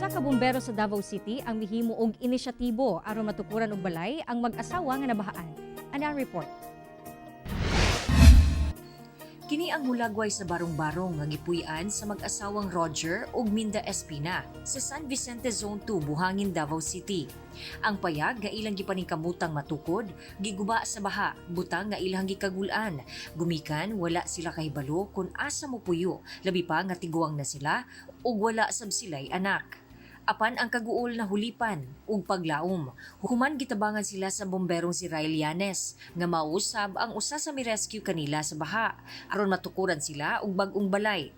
Usa ka bumbero sa Davao City ang mihimo og inisyatibo aron matukuran og balay ang mag-asawa nga nabahaan. Ana ang report. Kini ang hulagway sa barong-barong nga gipuy-an sa mag-asawang Roger ug Minda Espina sa San Vicente Zone 2, Buhangin, Davao City. Ang payag nga ilang gipaningkamutang matukod, giguba sa baha, butang nga ilang gikagul-an. Gumikan wala sila kahibalo kung asa mo puyo, labi pa nga tiguang na sila ug wala sab sila'y anak. Apan ang kaguol na hulipan ug paglaom. Human gitabangan sila sa bomberong si Rael Yanes nga mausab ang usa sa mi-rescue kanila sa baha aron matukuran sila og bag-ong balay.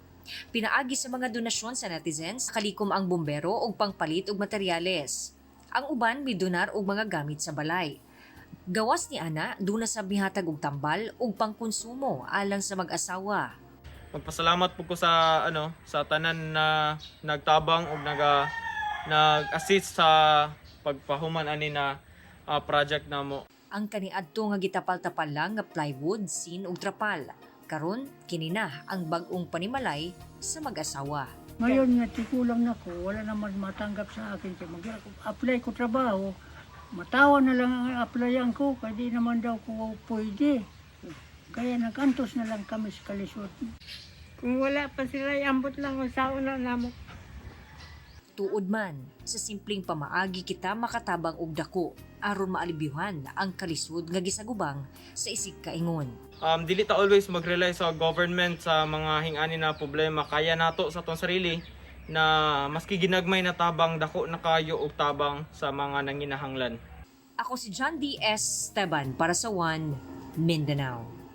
Pinaagi sa mga donasyon sa netizens, kalikom ang bombero og pangpalit og materyales. Ang uban midonar og mga gamit sa balay. Gawas ni ana, duna sa mihatag og tambal ug pangkonsumo alang sa mag-asawa. Magpasalamat po ko sa ano, sa tanan na nagtabang og nag-assist sa pagpahuman ani na project namo. Ang kaniadto nga gitapal-tapal lang nga plywood, sin ug trapal. Karon kini na ang bag-ong panimalay sa mag-asawa. Ngayon nga tigulang na ko, wala naman matanggap sa akin. Kaya mag-apply ko trabaho, matawa na lang ang applyan ko, kaya di naman daw ko pwede. Kaya nag-antos na lang kami sa kalisod. Kung wala pa sila, ambot lang kung saan na namo. Tuod man, sa simpleng pamaagi kita makatabang og dako aron maalibyuhan ang kalisod nga gisagubang sa isig kaingon. Dili ta always mag-rely sa government sa mga hingani na problema. Kaya nato sa atong sarili na maski ginagmay na tabang, dako na kayo og tabang sa mga nanginahanglan. Ako si John D. S. Esteban para sa One Mindanao.